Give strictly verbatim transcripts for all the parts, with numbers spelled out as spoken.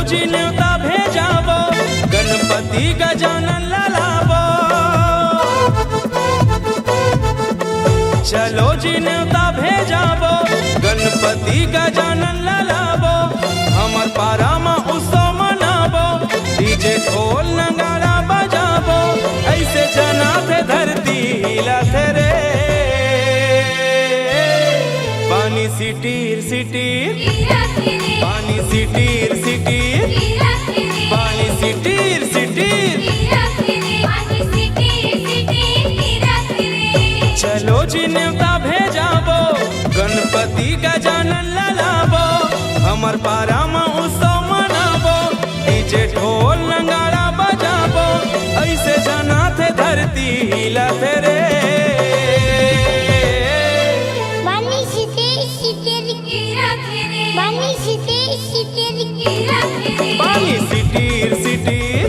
जी नेवता भेजाबो, गणपति गजानन ला लाबो। चलो जी नेवता भेजाबो, गणपति गजानन ला लाबो। हमर पारा म उत्सव मनाबो, डीजे ढोल नगाड़ा बजाबो। अइसे जनाथे धरती हिलाथे रे। पानी सिटीर सिटीर, पानी सिटीर सिटीर, पानी सिटीर सिटीर। चलो जी नेवता भेजाबो, गणपति गजानन ला लाबो। हमर पारा म उत्सव मनाबो, डीजे ढोल नगाड़ा बजाबो। अइसे जनाथे धरती हिलाथे रे। पानी सिटीर सिटीर, पानी सिटीर सिटीर, पानी सिटीर सिटीर।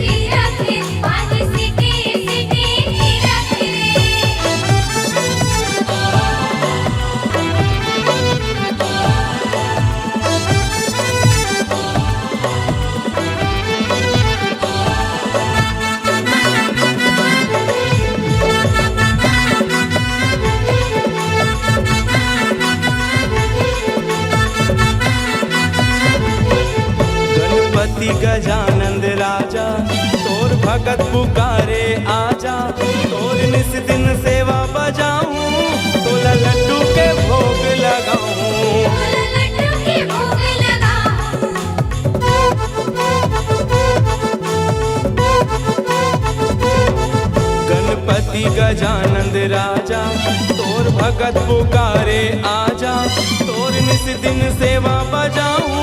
गणपति गजानंद राजा, तोर भगत पुकारे आजा। तोर निस दिन सेवा बजाऊं, तोला लड्डू के भोग लगाऊं। गणपति गजानंद राजा, तोर भगत पुकारे आजा। तोर निस दिन सेवा बजाऊं,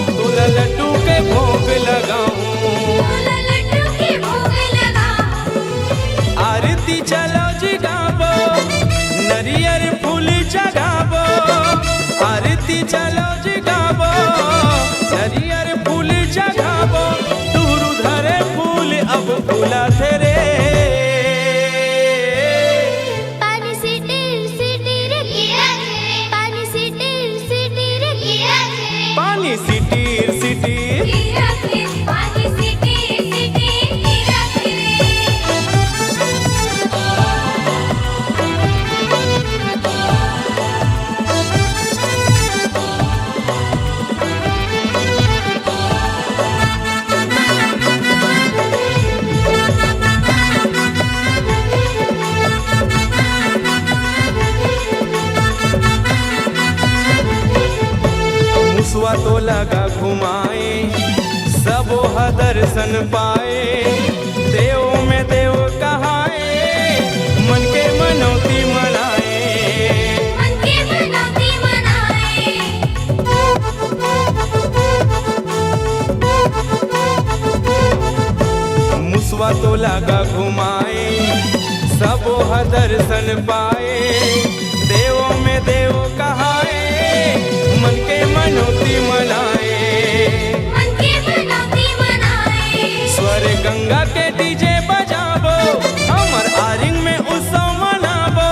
तोला लड्डू के भोग लगाऊं। आरती चलो जी गाबो, नरियर फूल चढ़ाबो। आरती चलो जी गाबो, नरियर फूल चढ़ाबो। तुहरु धरे फूल अब फूलाथे रे। पानी सिटीर सिटीर, पानी सिटीर सिटीर, पानी सिटीर सिटीर। मुसवा तोला गा घुमाए, सबो ह दर्शन पाए। देव में देव कहाए, मन के मनौती मनाए। मुसवा तोला गा घुमाए, सबो ह दर्शन पाए। देव में देव कहाए, मन के मनौती मनाए। स्वर गंगा के डीजे बजाबो, हमर आरिंग में उत्सव मनाबो।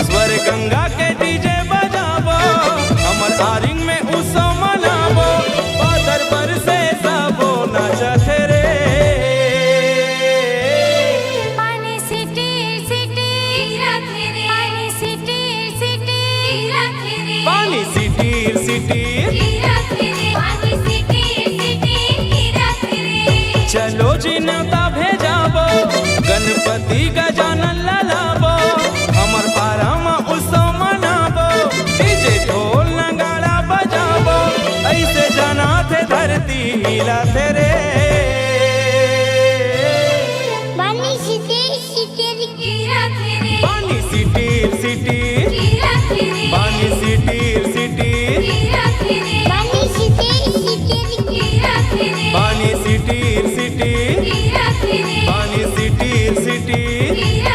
स्वर गंगा के डीजे बजाबो, हमर आरिंग में उत्सव मनाबो। बादर बरसे सबो नाचथे रे। पानी सिटीर सिटीर, पानी सिटीर सिटीर, पानी सिटीर सिटीर। चलो जी नेवता भेजाबो, गणपति गजानन ला लाबो। हमर पारा म उत्सव मनाबो, डीजे ढोल नगाड़ा बजाबो। अइसे जनाथे धरती हिलाथे रे। पानी सिटीर सिटीर, पानी सिटीर सिटीर, पानी सिटीर सिटीर, पानी सिटीर सिटीर, पानी सिटीर सिटीर।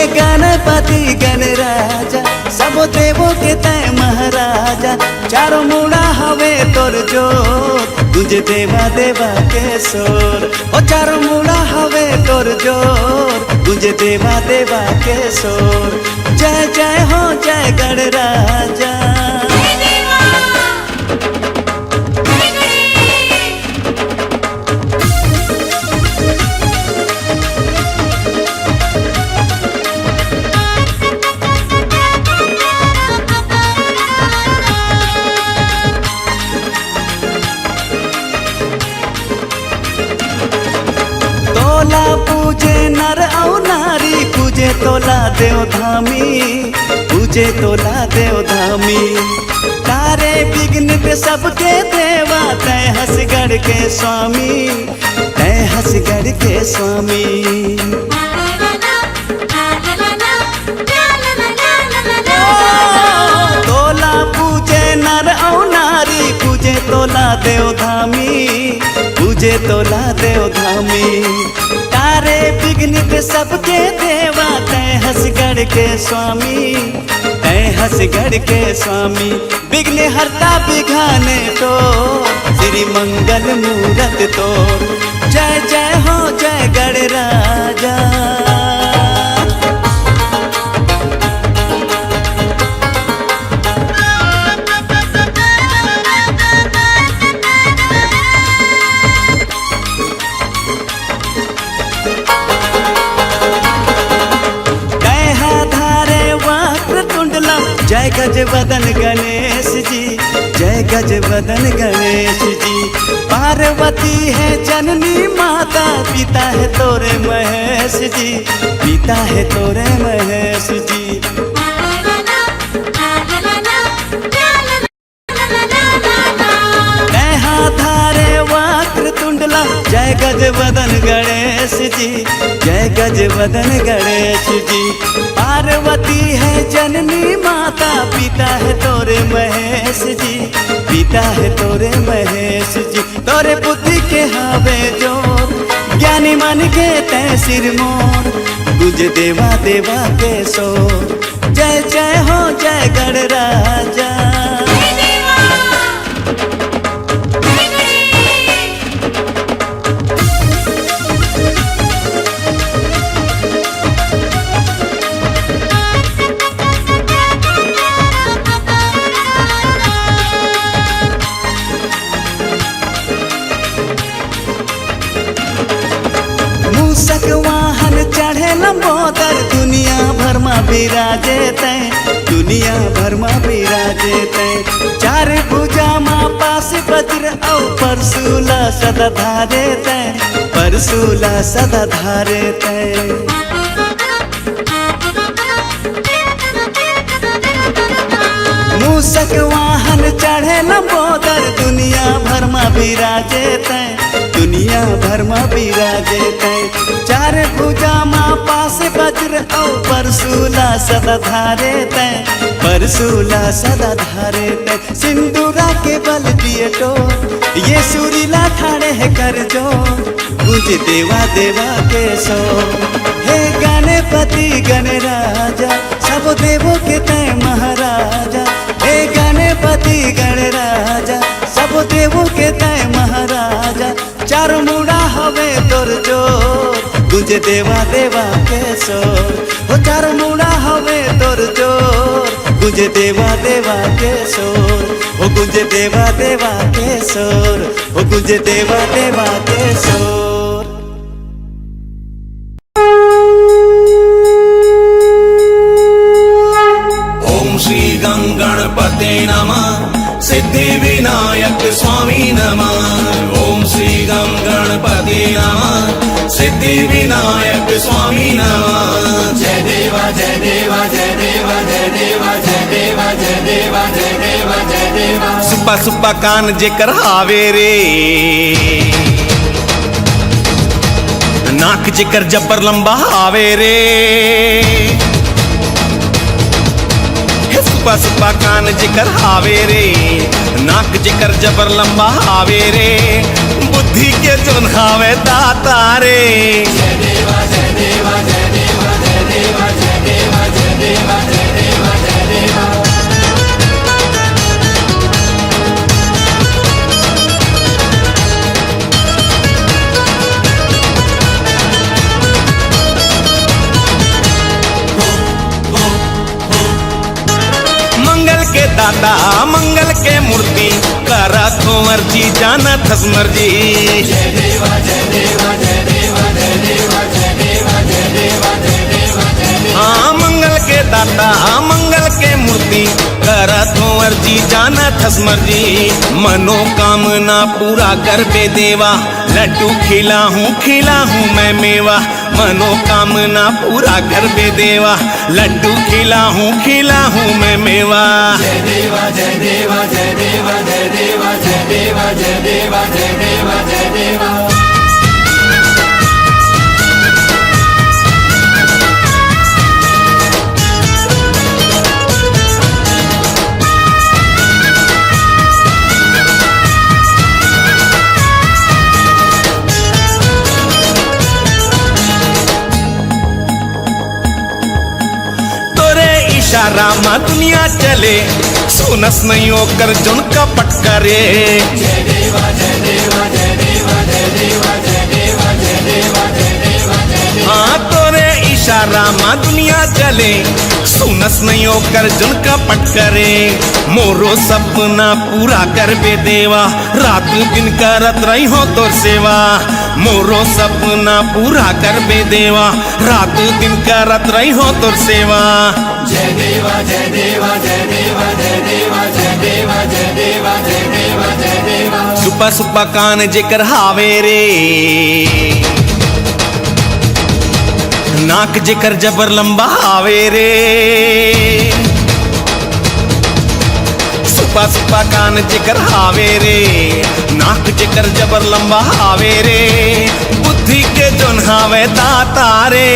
गणपति गणराजा, सब देवों के तय महाराजा, चारों मुड़ा हवे तोर जोर, गूंजे देवा देवा के शोर। ओ चारों मुड़ा हवे तोर जोर, गूंजे देवा देवा के शोर। जय जय हो जय गणराजा। तोला पूजे नर अउ नारी, पूजे तोला देव धामी, पूजे तोला देव धामी। तारे विघ्न पे सबके देवा, तय हंसगढ़ के स्वामी, तय हंसगढ़ के स्वामी। तोला पूजे नर अउ नारी, पूजे तोला देव धामी, पूजे तोला देव धामी। तारे विघ्न पे सबके देवा, तय हंसगढ़ के स्वामी, तय हंसगढ़ के स्वामी। विघ्न हरता विघ्न तो, श्री मंगल मूरत तोर। जय जय हो जय गणराजा। तय हा धारे वक्र तुंडला, जय गज वदन गणेश जी, जय गज वदन गणेश जी। पार्वती है जननी माता, पिता है तोरे महेश जी, पिता है तोरे महेश जी। तय हा धारे वक्र तुंडला, जय गज वदन गणेश जी, जय गज वदन गणेश जी। पार्वती है जननी माता, पिता है तोरे महेश जी, पिता है तोरे महेश जी। तोरे बुद्धि के हावे जोर, ज्ञानी मन के तय सिरमोर। गूंजे देवा देवा के शोर। जय जय हो जय गणराजा। मूसक वाहन चढ़े लंबोदर, दुनिया भर मा बिराजे तय, दुनिया भर मा बिराजे तय। चार भुजा मा पास वज्र अउ परशुला सदा धारे तय, परशुला सदा धारे तय। मूसक वाहन चढ़े लंबोदर, दुनिया भर मा बिराजे तय, दुनिया भर मा बिराजे तय। चार भुजा मा पास वज्र अउ परशुला सदा धारे तय, परशुला सदा धारे तय। सिंदूरा के बल दिए टो, ये सुरीला ठाड़े है कर जो। गूंजे देवा देवा के शोर। हे गणपति गणराजा, सब देवों के तय महाराजा। हे गणपति गणराजा, सब देवों के तय महाराजा। चार मुड़ा हवे तोर जोर, गूंजे देवा देवा के शोर। हो चार मुड़ा हवे तोर जोर, गूंजे देवा देवा के शोर। हो गूंजे देवा देवा के शोर, हो गूंजे देवा देवा के शोर। ओम श्री गं गणपते नमः, सिद्धि विनायक स्वामी नमः। ओम श्री गं गणपते नमः, सिद्धि विनायक स्वामी नमः। जय देवा, जय देवा, जय देवा, जय देवा, जय देवा, जय देवा, जय देवा, जय देवा। सुपा सुपा कान जेकर हावे रे, नाक जेकर जब्बर लंबा हावे रे। हे सुपा सुपा कान जेकर हावे रे, नाक जेकर जबर लंबा हावे रे, बुद्धि के जोन हावे दाता रे। जय देवा, जय देवा, जय देवा, जय देवा, जय दाता मंगल के मूर्ति, करत हो अर्जी, जानत हस मर्जी। हाँ, मंगल के दाता, मंगल के मूर्ति, करत हो अर्जी, जानत हस मर्जी। मनोकामना पूरा करबे देवा, लड्डू खिलाहूँ, खिलाहूँ मैं मेवा। मनोकामना पूरा करबे देवा, लड्डू खिलाहूँ, खिलाहूँ मैं मेवा। तोरे इशारा म दुनिया चले, सुनस नहीं ओकर जोन कपट करे। हाँ, तोरे इशारा म दुनिया चले, सुनस नहीं ओकर जोन कपट करे। मोरो सपना पूरा करबे देवा, रात दिन करत रही हो तोर सेवा। मोरो सपना पूरा करबे देवा, रात दिन करत रही हो तोर सेवा। सुपा सुपा कान जेकर हावे रे, नाक जेकर जबर लंबा हावे रे। सुपा सुपा कान जेकर हावे रे, नाक जेकर जबर लंबा हावे रे। बुद्धि के जोन हावे दाता रे।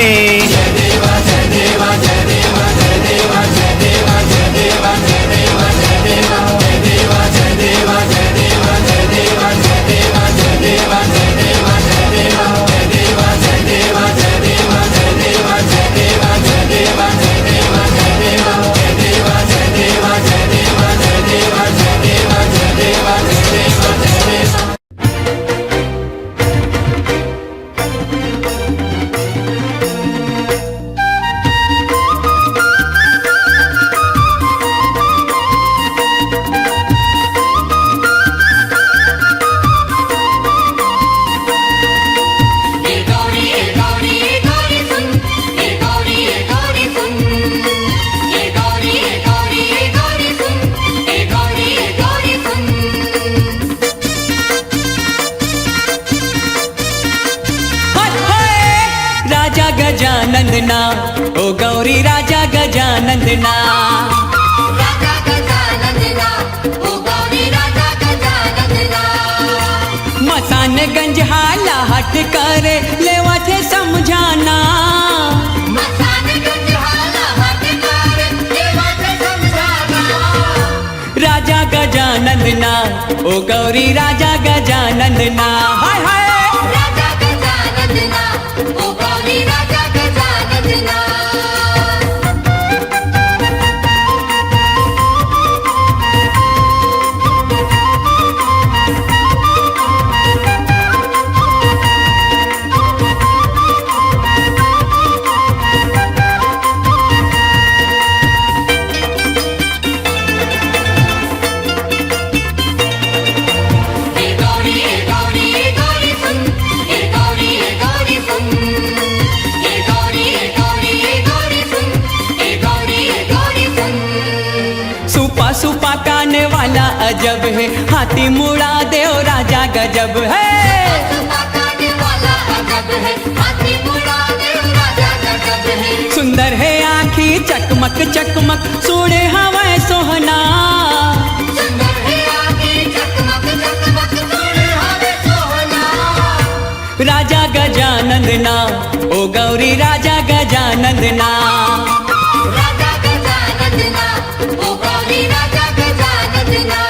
राजा गजानंद ना, ओ गौरी राजा गजानंद ना। राजा गजानंद ना, ओ गौरी राजा गजानंद ना। मसानगंज हाला हट करे लेवा थे समझाना। मसानगंज हाला हट करे लेवा थे समझाना। राजा गजानंद ना, ओ गौरी राजा गजानंद ना। हाय हाय। राजा गजानंद ना, ओ गौरी राजा गजानंद ना। सुपा सुपा काने वाला अजब है, हाथी मुड़ा देव राजा गजब है। सुंदर है आँखी चकमक चकमक, सोड़े हवय सोहना। राजा गजानंद ना, ओ गौरी राजा गजानंद ना। राजा गजानंद ना, ओ गौरी राजा गजानंद ना।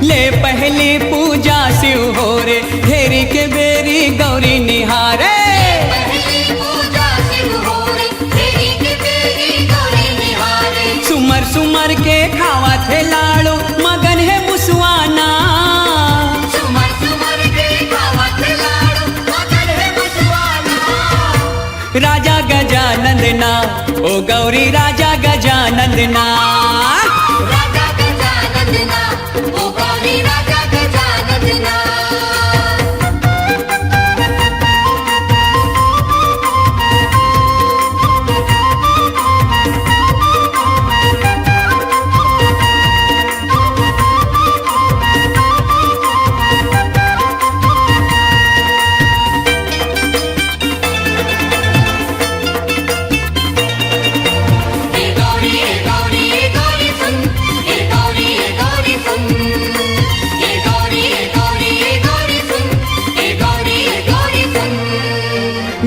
ले पहली पूजा शिव हो रे, घेरी के बेरी गौरी निहारे। पहली पूजा शिव हो रे, घेरी के बेरी गौरी निहारे। सुमर सुमर के खावत हे लाड़ू, मगन हे मुसवाना। सुमर सुमर के खावत हे लाड़ू, मगन हे मुसवाना। राजा गजानंद ना, ओ गौरी राजा गजानंद ना। राजा गजानंद ना, ओ गौरी राजा गजानंद ना।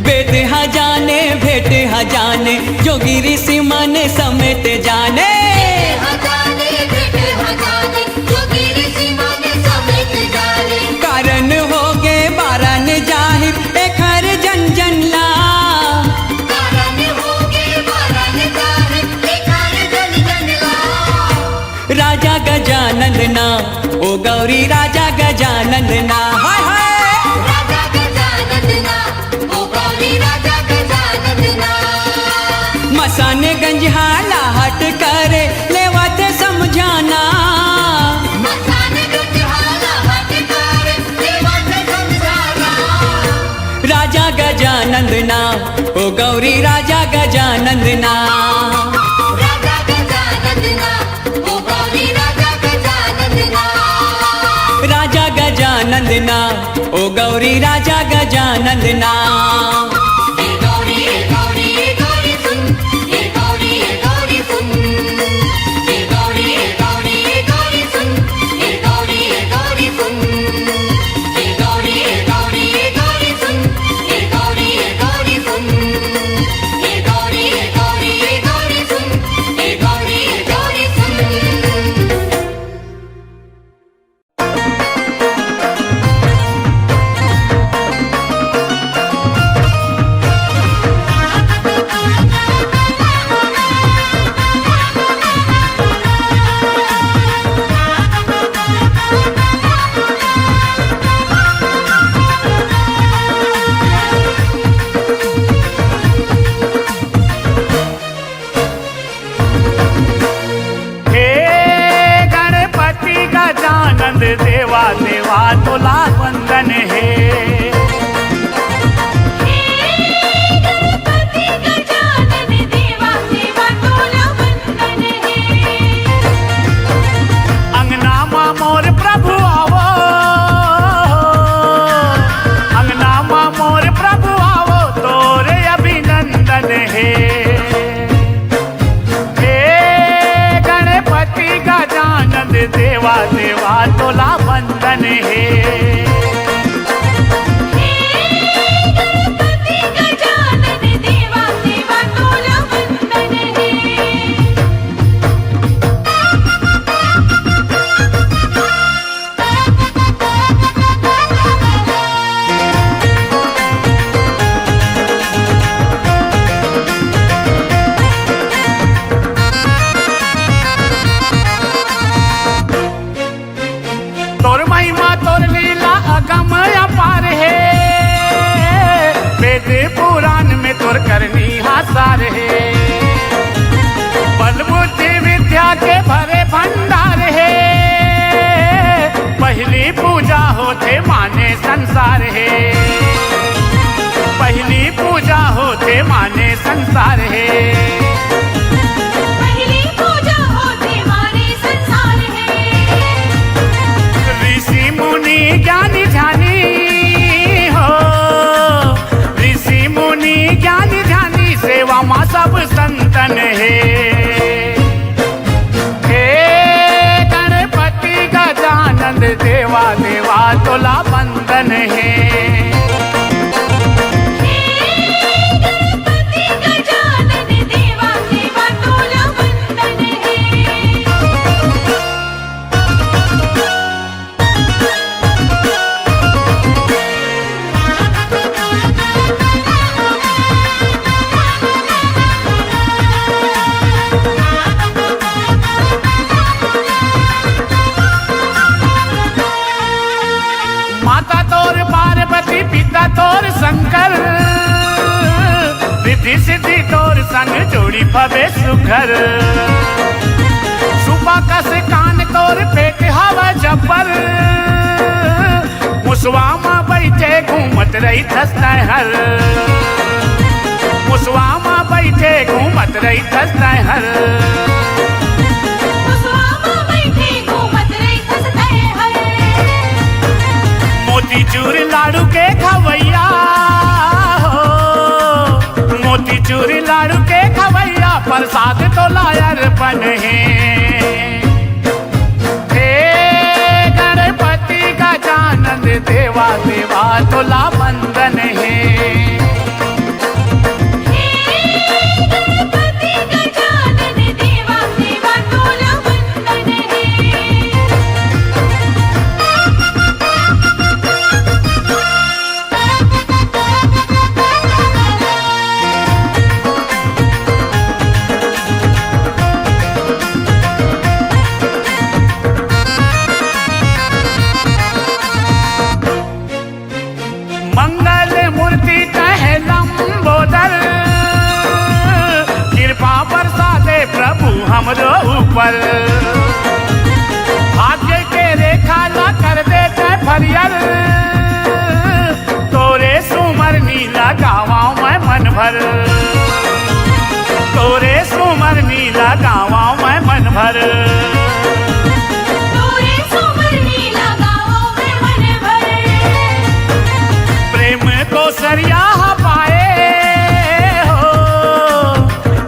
बेद ह जाने, भेंट ह जाने, जोगी ऋषि मन समेत जाने। कारण होगे बारन जाहिर, एखर जन जन ला। राजा गजानंद ना, ओ गौरी राजा गजानंद ना। हाय हाय। राजा गजानंद ना, ओ गौरी राजा गजानंद ना। मसानगंज हाला हट करे, लेवत समझाना। मसानगंज हाला हट करे, लेवत समझाना। राजा गजानंद ना, ओ गौरी राजा गजानंद ना। राजा गजानंद ना, ओ गौरी राजा गजानंद ना। राजा गजानंद ना, ओ गौरी राजा गजानंद ना। हे गणपति गजानन देवा, देवा तोला वंदन हे। हे गणपति गजानन देवा, देवा तोला वंदन हे। अंगना मा मोर प्रभु आवो, अंगना मा मोर प्रभु आवो, तोरे अभिनंदन हे। हे गणपति गजानन देवा, देवा तोला वंदन हे। हे गणपति गजानन देवा, देवा तोला वंदन हे। तोर महिमा तोर लीला अगम अपार हे, वेद पुराण में तोर करनी हा सार हे। बल बुद्धि विद्या के भरे भंडार हे, पहिली पूजा होथे माने संसार हे, पहिली पूजा होथे माने संसार हे। पहिली पूजा होथे माने संसार हे। ऋषि मुनि ज्ञानी ध्यानी हो, ऋषि मुनि ज्ञानी ध्यानी सेवा मा सब संतन हे। हे गणपति गजानन देवा, देवा तोला वंदन हे। हे गणपति गजानन देवा, देवा तोला वंदन हे। हवे सुघर। सुपा कस कान तोर पेट हवा जब्बर। मुसवा म बइठे घूमत रहिथस तैं हर। मुसवा म बइठे घूमत रहिथस तैं हर। मुसवा म बइठे घूमत रहिथस तैं हर। मोतीचूर लाडू के खवइया हो। मोतीचूर लाडू के खवइया, परसाद तोला अरपन हे। हे गणपति गजानन देवा, देवा तोला बंदन हे। हे गणपति गजानन देवा, देवा तोला बंदन हे। मंगल मूर्ति तैं लंबोदर, कृपा बरसा दे प्रभु हमरो ऊपर। भाग्य के रेखा ला कर दे तैं हरियर, तोरे सुमरनी ला गावंव मैं मन भर। तोरे सुमरनी ला गावंव मैं मन भर। तोरे सुमरनी ला गावंव मैं मन भर। प्रेम को सरिया पाए हो,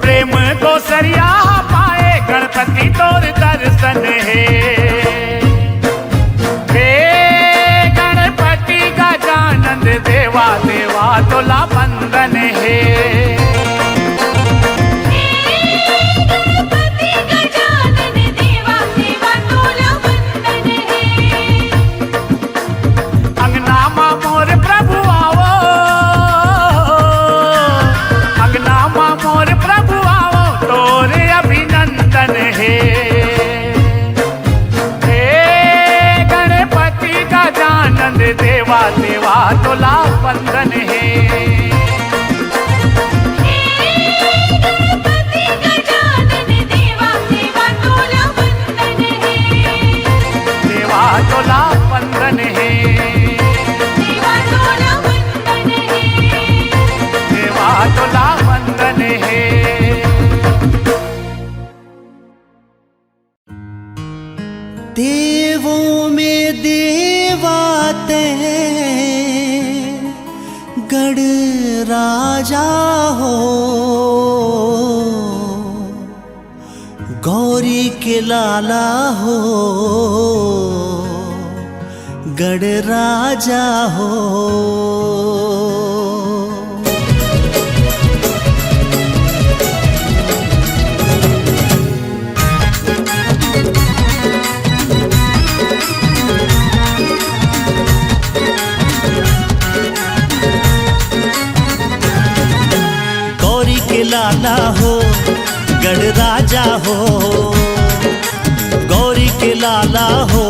प्रेम को सरिया पाए, गणपति तोर दर्शन हे। हे गणपति गजानन देवा, देवा तोला बंदन हे। हे गणपति गजानन देवा, देवा तोला बंदन हे। अंगना मा मोर प्रभु आवो, अंगना मा मोर प्रभु आवो, तोरे अभिनंदन हे। हे गणपति गजानन देवा, देवा तोला बंदन हे। हे गणपति गजानन देवा, देवा तोला बंदन हे। देवा तोला बंदन हे। देवा तोला बंदन हे। देवा तोला बंदन हे। देवों में देवा तैं गढ़ राजा हो, गौरी के लाला हो, गढ़ राजा हो। गौरी के लाला हो, गढ़ राजा हो, गौरी के लाला हो,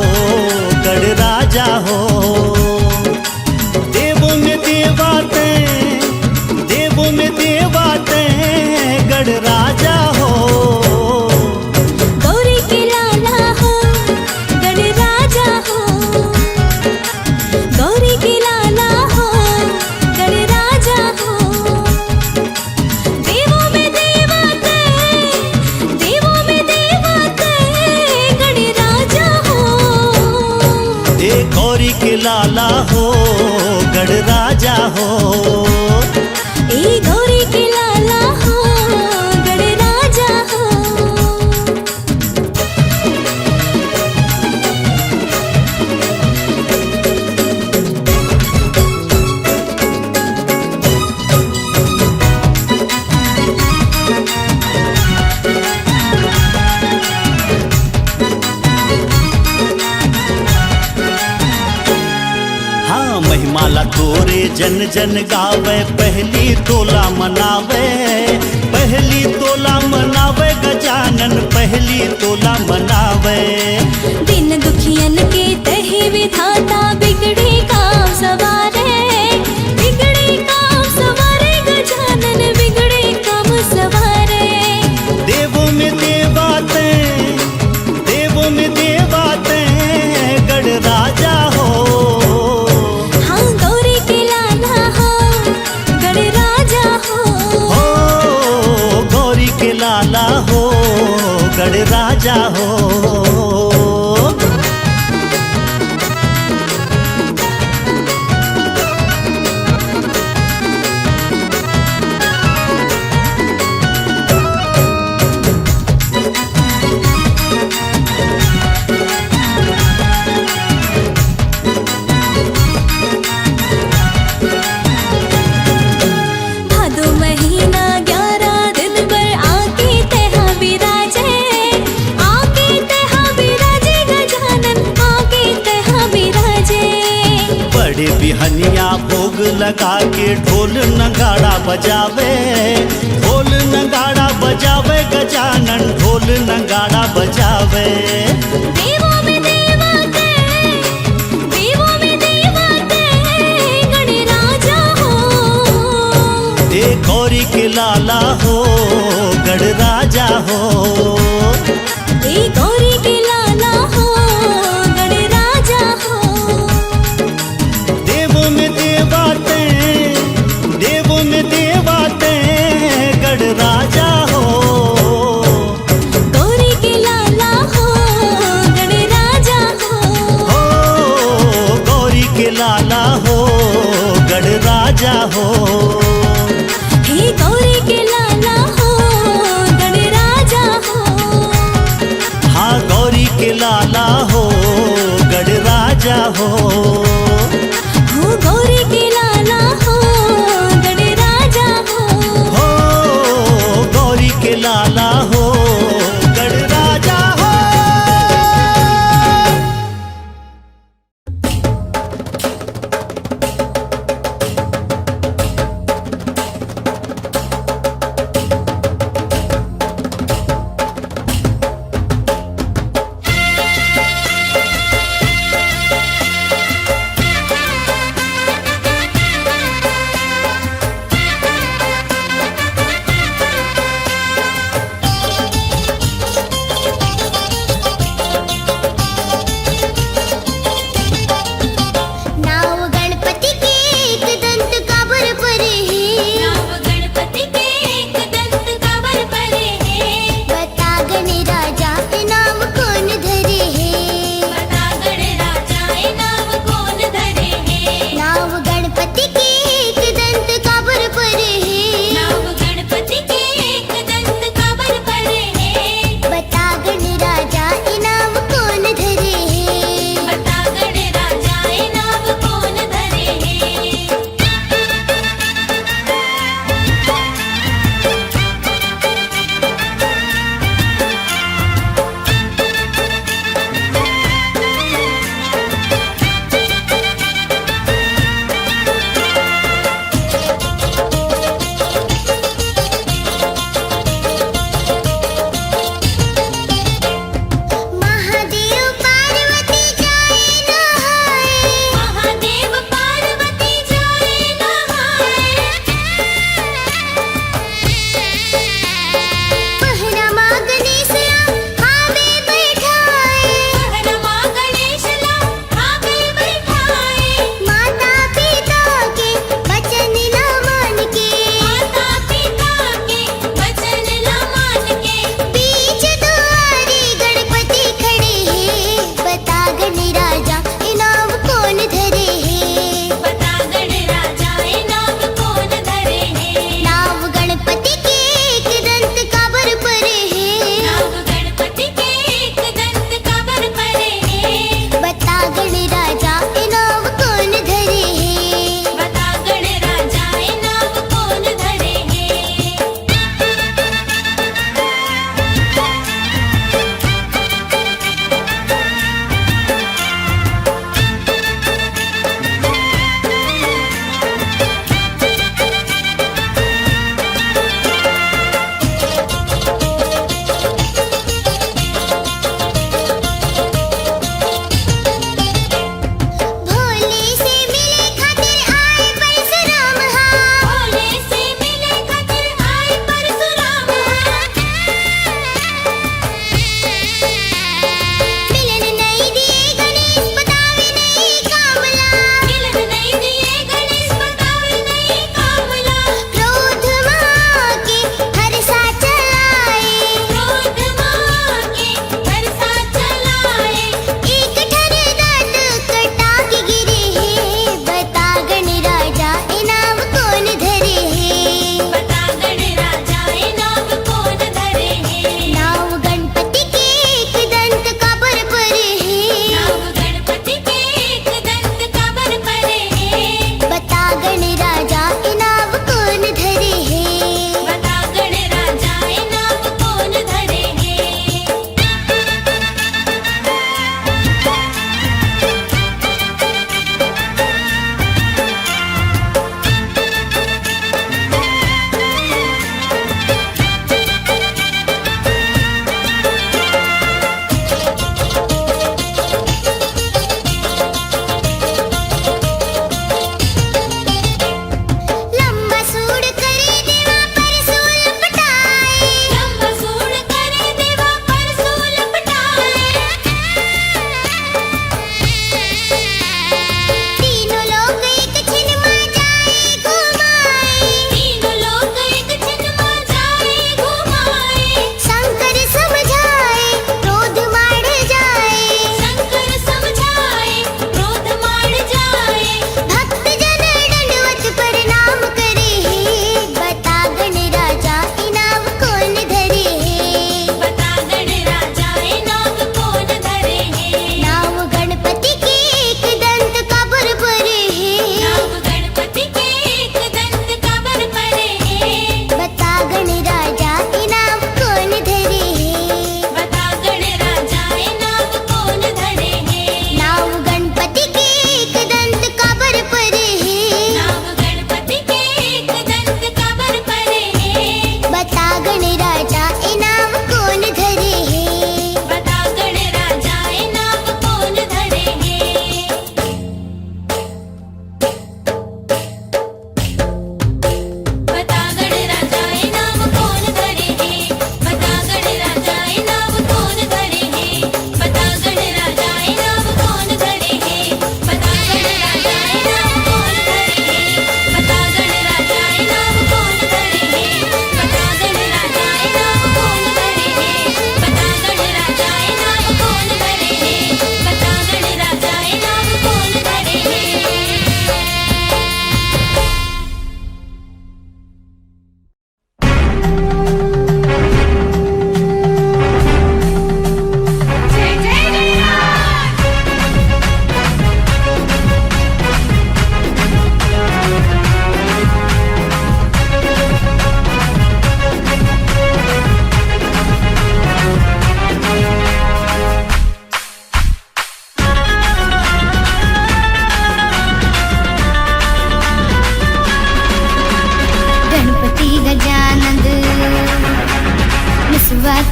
गढ़ राजा हो। देवों में देवा तैं, देवों में देवा तैं, गढ़ राजा हो। गौरी के लाला हो, गढ़ राजा हो। गौरी के लाला हो, गढ़ राजा हो। देवों में देवा तैं, देवों में देवा तैं, गढ़ राजा हो। ए गौरी के लाला हो, गढ़ राजा हो। ए गौरी के लाला हो, गढ़ राजा हो। हाँ, महिमा ला तोरे जन जन गावे, पहली तोला मनावे, पहली तोला मनावे गजानन, पहली तोला मनावे। दीन दुखियन के तहे विधाता, बिगड़े काम सवारे, बिगड़े काम सवारे गजानन, बिगड़े काम सवारे। गढ़ राजा हो। भादो महीना ग्यारह दिन बर आके तेहा बिराजे, आके तेहा बिराजे गजानन, आके तेहा बिराजे। बड़े बिहनिया भोग लगा के ढोल नगाड़ा बजावे, ढोल नगाड़ा बजावे गजानन, ढोल नगाड़ा बजावे। देवो में देवा ते, देवो में देवा ते गढ़ राजा हो। ए गौरी के लाला हो, गढ़ राजा हो। ए गौरी के लाला हो, गढ़ राजा हो। देवो में देवा ते, देवो में देवा ते गढ़ राजा हो। गौरी के लाला हो, गढ़ राजा हो। हो, गौरी के लाला हो, गढ़ राजा हो। हे गौरी के लाला हो, गढ़ राजा हो। हाँ, गौरी के लाला हो, गढ़ राजा हो। हो गौरी के लाला हो, गढ़ राजा हो। हो गौरी के लाला हो, गढ़ राजा हो।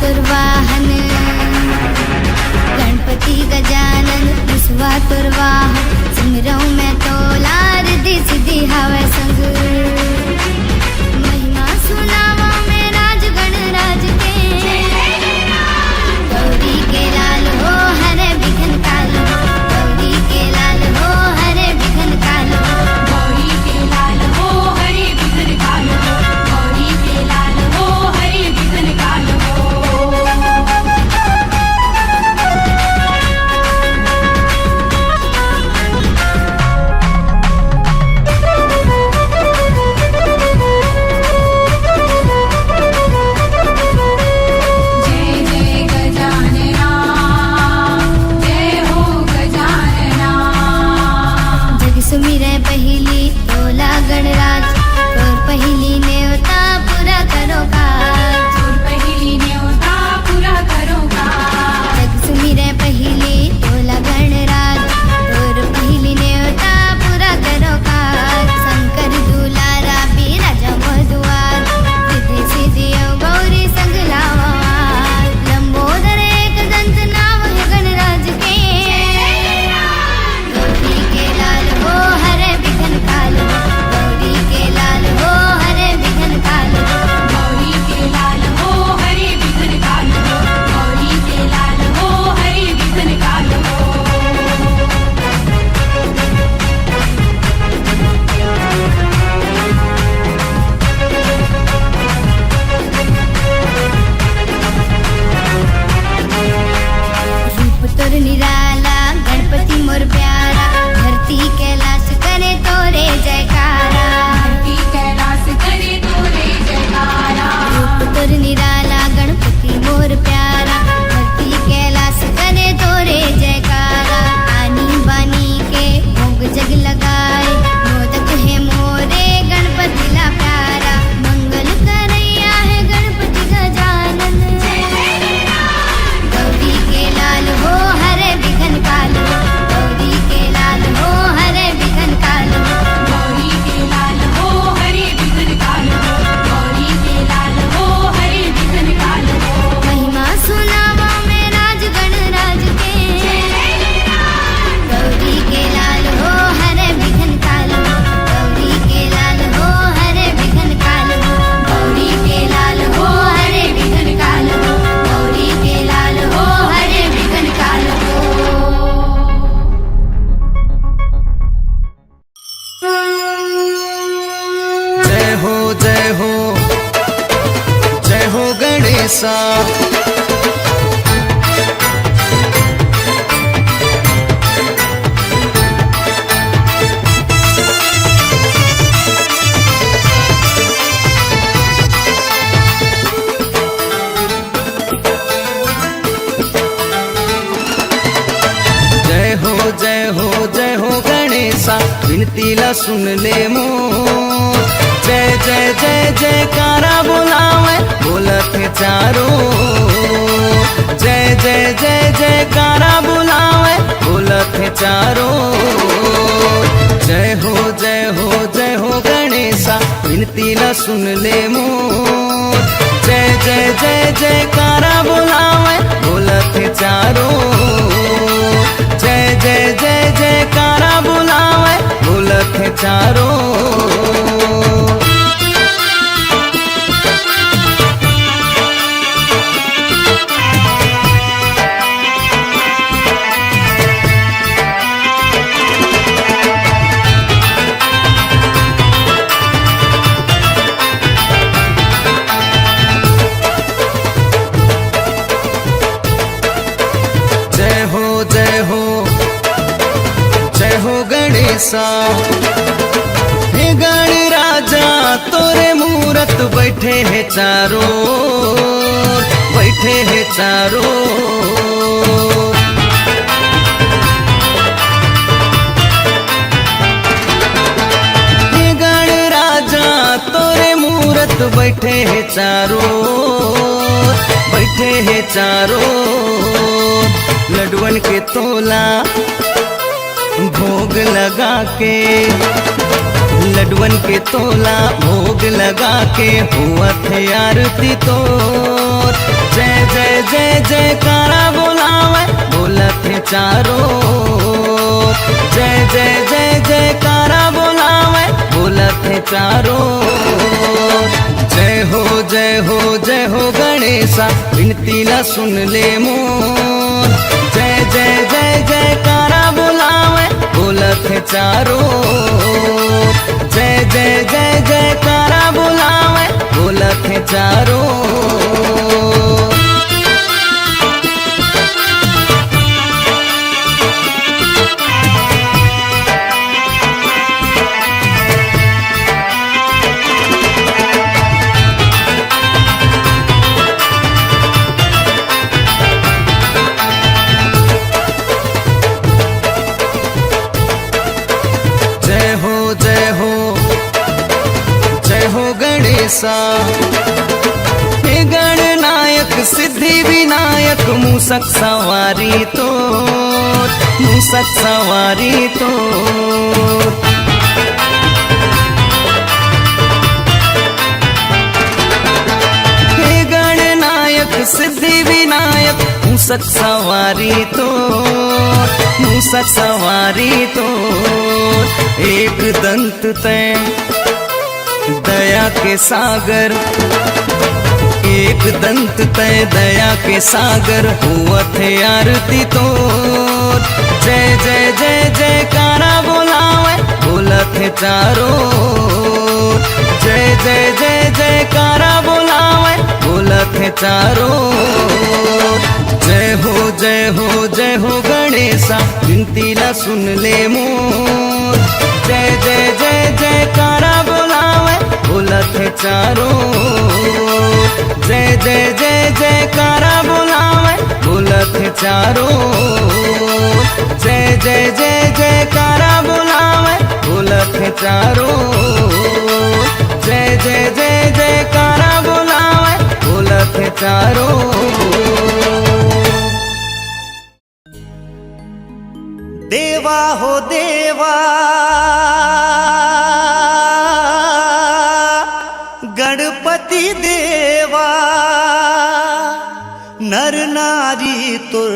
तोर वाहन, गणपति गजानन, विश्वा तोर वाहन, सुमिरंव मैं तोला, रिद्धि सिद्धि हवय संग। महिमा सुनावंव मैं राज गणराज के, गौरी के लाल हो, हरय विघ्न काल हो, गौरी के लाल हो, हरय विघ्न काल हो। गौरी के लाल हो, हरय विघ्न काल हो, गौरी के लाल हो, हरय विघ्न काल हो। जय जय गजानना, जय हो गजानना। जग सुमिरै पहिली तोला गणराज, तोर पहिली नेवता पूरा करो काज। तोर पहिली नेवता पूरा करो काज। जग सुमिरै पहिली तोला गणराज, तोर पहिली नेवता पूरा करो काज। शंकर दुलारा बिराजा मोर दुआर, रिद्धि सिद्धि अउ गौरी संग लावा। लंबोदर एक दंत नाव हे गणराज के। गौरी के लाल हो, हरय विघ्न काल हो। गौरी के लाल हो, हरय विघ्न काल हो। गौरी के लाल हो, हरय विघ्न काल हो। गौरी के लाल हो, हरय विघ्न काल हो। रूप तोर निराला, गणपति मोर प्यारा, धरती कैलाश करे तोरे जयकारा। धरती कैलाश करे तोरे जयकारा। रूप तोर निराला, गणपति मोर प्यारा, धरती कैलाश करे तोरे जयकारा। आनी बानी के भोग जग लगाए, मोदक हे मोरे गणपति ला प्यारा। मंगल करैया हे गणपति गजानन। गौरी के लाल हो, हरय विघ्न काल हो। गौरी के लाल हो, हरय विघ्न काल हो। गौरी के लाल हो, हरय विघ्न काल हो। गौरी के लाल हो, हरय विघ्न काल हो। महिमा सुनावंव मैं राज गणराज के। गौरी के लाल हो, हरय विघ्न काल हो। गौरी के लाल हो, हरय विघ्न काल हो। गौरी के लाल हो, हरय विघ्न काल हो। गौरी के लाल हो, हरय विघ्न काल हो। जय हो, जय हो, जय हो गणेशा। जय हो, जय हो, जय हो गणेशा, विनती ला सुन ले मोर। जय जय जय जयकारा बोलावय, बोलत हे चारो। जय जय जय जयकारा बोलावय, बोलत हे चारो। जय हो, जय हो, जय हो गणेशा, विनती ला सुन ले मोर। जय जय जय जयकारा बोलावय, बोलत हे चारो। जय जय जय जयकारा बोलावय, बोलत हे चारो। जय हो, जय हो, जय हो गणेशा। हे गण राजा, तोरे मूरत बैठे हे चारो, बैठे हे चारो। हे गण राजा, तोरे मूरत बैठे हे चारो, बैठे हे चारो। लडवन के तोला भोग लगा के, लड्डुअन के तोला भोग लगा के होवत हे आरती तोर। जय जय जय जयकारा बोलावे बोलत हे चारों। जय जय जय जयकारा बोलावे बोलत हे चारों। जय हो जय हो जय हो गणेशा, विनती ला सुन ले मोर। जय जय जय जयकारा बोलावे बोलत हे चारों। जय जय जय जयकारा बोलावे बोलत हे चारों। जय हो जय हो जय हो गणेशा। हे गणनायक सिद्धि विनायक मूसक सवारी तोर, मूसक सवारी तोर। हे गणनायक सिद्धि विनायक मूसक सवारी तोर, मूसक सवारी तोर। एक दंत तैं दया के सागर, एक दंत तैं दया के सागर, होवत हे आरती तोर। जय जय जय जयकारा बोलावे बोलत हे चारों। जय जय जय जयकारा बोलावे बोलत हे चारों। जय हो जय हो जय हो गणेशा, विनती ला सुन ले मोर। जय जय जय जयकारा बोलावे बोलत हे चारों। जय जय जय जयकारा बोलावे बोलत हे चारों। जय जय जय जयकारा बोलावे बोलत हे चारों। जय जय जय जयकारा बोलावे बोलत हे चारों। देवा हो देवा, गणपति देवा, नर नारी तुर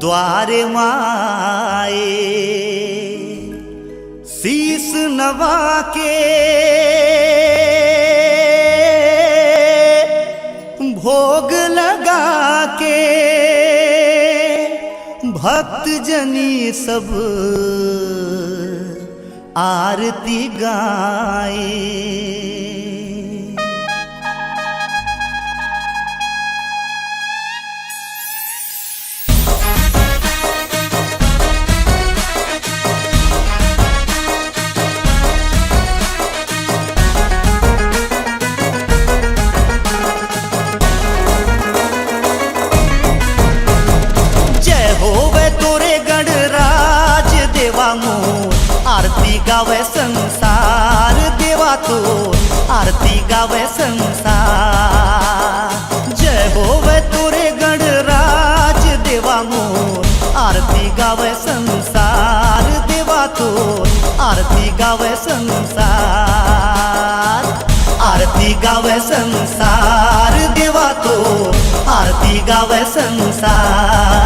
द्वार माए। शीश नवा के भोग लगा के भक्त जनी सब आरती गाए। जय होवे तोरे गणराज देवा मोर, आरती गावे संसार देवा तोर, आरती गावे संसार। जय होवे तोरे गणराज देवा मोर, आरती गावे संसार देवा तोर, आरती गावे संसार। आरती गावे संसार देवा तोर, आरती गावे संसार।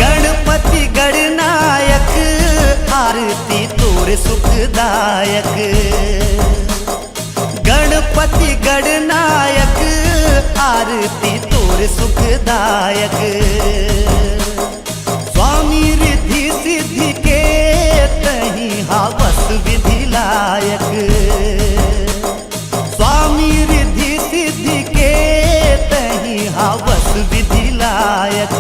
गणपति गणनायक, आरती तोर सुखदायक। गणपति गणनायक, आरती तोर सुखदायक। स्वामी रिद्धि सिद्धि के तहीं हावस विधि लायक। स्वामी रिद्धि सिद्धि के तहीं हावस विधि लायक।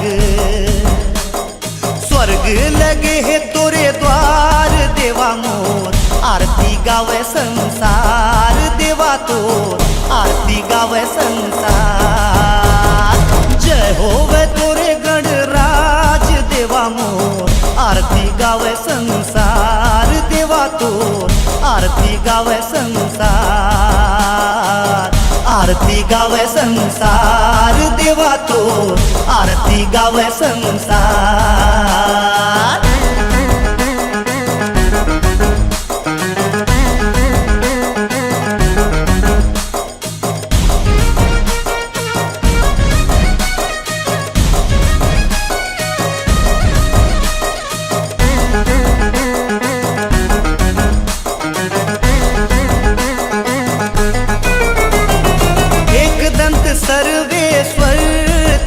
स्वर्ग लगे हे तोरे द्वार देवा मोर, आरती गावे संसार देवा तोर, आरती गावय संसार। जय होवय तोरे गणराज देवा मोर, आरती गावय संसार देवा तोर, आरती गावय संसार। आरती गावय संसार देवा तोर, आरती गावय संसार। एकदंत सर्वेश्वर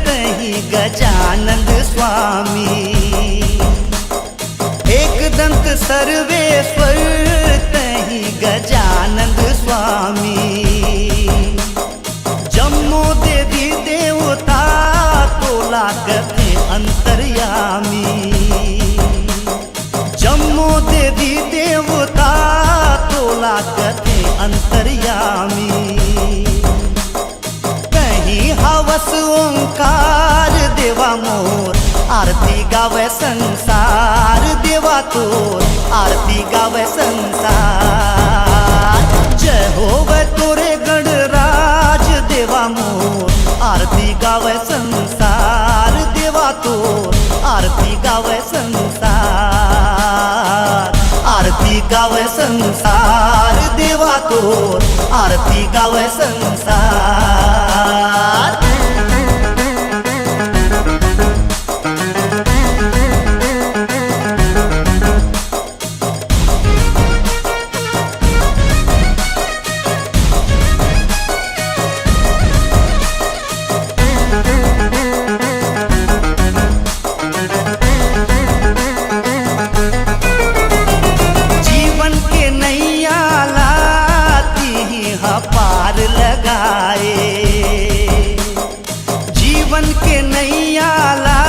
तहीं गजानंद स्वामी। एकदंत सर्वेश्वर तहीं गजानंद स्वामी। जम्मो देवी देवता तोला कथे अंतर्यामी। जम्मो देवी देवता तोला कथे अंतर्यामी। तहीं हवस ओंकार देवा मोर, आरती गावय संसार देवा तोर, आरती गावय संसार। जय होवय तोरे गणराज देवा मोर, आरती गावय संसार देवा तोर, आरती गावय संसार। आरती गावय संसार देवा तोर, आरती गावय संसार। जीवन के नैया ला तिही ह पार लगाए। जीवन के नैया ला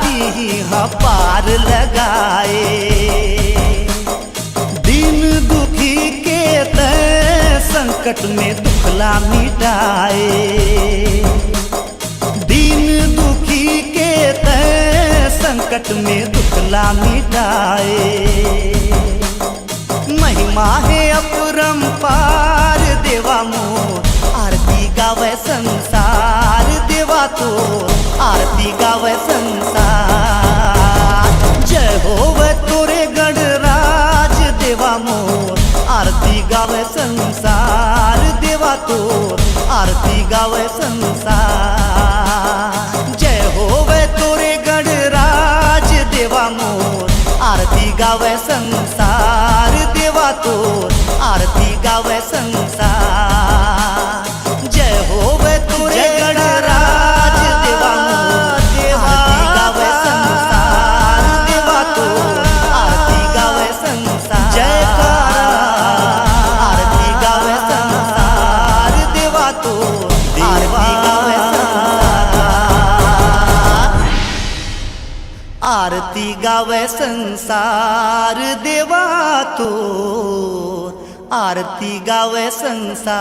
तिही ह पार लगाए। दीन दुखी के तैं संकट में दुख ला मिटाए। दीन दुखी के तैं संकट में दुख ला मिटाए। महिमा हे अपरंपार देवा मोर, आरती गावय संसार देवा तोर, आरती गावय संसार। जय होवय तोरे गणराज देवा मोर, आरती गावय संसार देवा तोर, आरती गावय संसार। जय होवय तोरे गणराज देवा मोर, आरती गावय संसार देवा तोर, आरती गावय संसार। जय होवय तोरे गणराज देवा मोर, आरती गावय संसार देवा तोर, आरती गावय संसार। जयकारा। आरती गावय संसार देवा तोर, आरती गावय संसार। आरती गावय संसार देवा तोर, आरती गावय संसार।